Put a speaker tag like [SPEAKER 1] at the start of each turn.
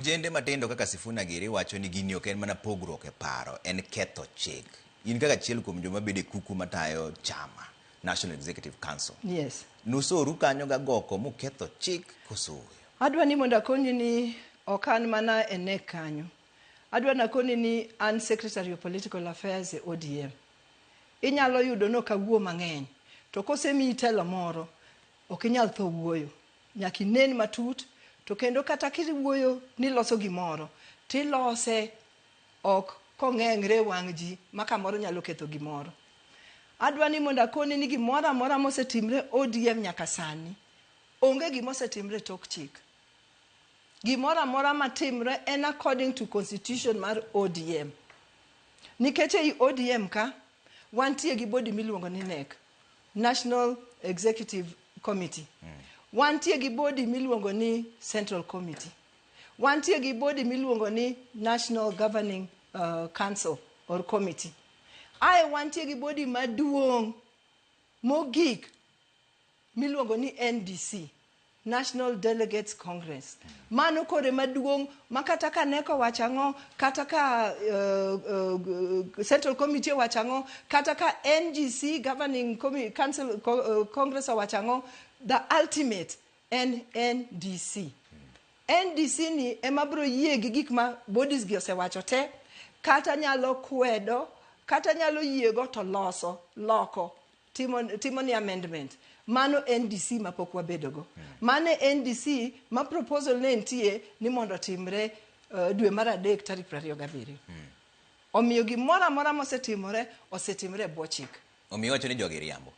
[SPEAKER 1] Ojende matindo kaka Sifuna giri wacho ni gini ok en mana pogruok e paro, en ketho chik. In kaka achiel kuom joma bedo e kuku matayo chama, National Executive Council.
[SPEAKER 2] Yes.
[SPEAKER 1] Nusoru kanyo gagoko muketho chik koso ooyo?
[SPEAKER 2] Adwa ni mondo akoni ni ok an mana e NEC kanyo. Adwa nakoni ni an Secretary of Political Affairs e ODM. Inyalo yudo ni ok awuo mang'eny, to kosemiyi telo moro, ok inyal tho wuoyo. Nyaka inen matut, to kendo kata kiwuoyo ni iloso gimoro, tilose ok kong'eng're e wang' ji ma kamoro nyalo ketho gimoro. Adwa ni mondo akoni ni gimoro amora mosetimre ODM nyaka sani, onge gima osetimre e tok chik. Gimoro amora matimre en according to constitution mar ODM. Nikech ei ODM ka, wantie gi body miluongo ni NEC, National Executive Committee. Wantie gi body miluongo ni Central Committee. Wantie gi body miluongo ni National Governing Council or Committee. Ae wantie gi body maduong' mogik miluongo ni NDC, National Delegates Congress. Mano kore maduong' ma kata ka NEC owacho ang'o, kata ka Central Committee owacho ang'o, kata ka NGC Governing Council Congress owacho ang'o, the ultimate en NDC. NDC ni ema biro yie gi gik ma bodies gi osewacho te, kata nyalo kwedo, kata nyalo yiego to loso, loko. Timo ni amendment. Mano NDC ma pok wabedogo. Mano NDC ma proposal ne nitie ni mondo otimre dwe mar adek tarik 27. Omiyo gimoro amora mosetimore, osetimre e bwo chik.
[SPEAKER 1] Omiyo iwacho ni jogi riambo.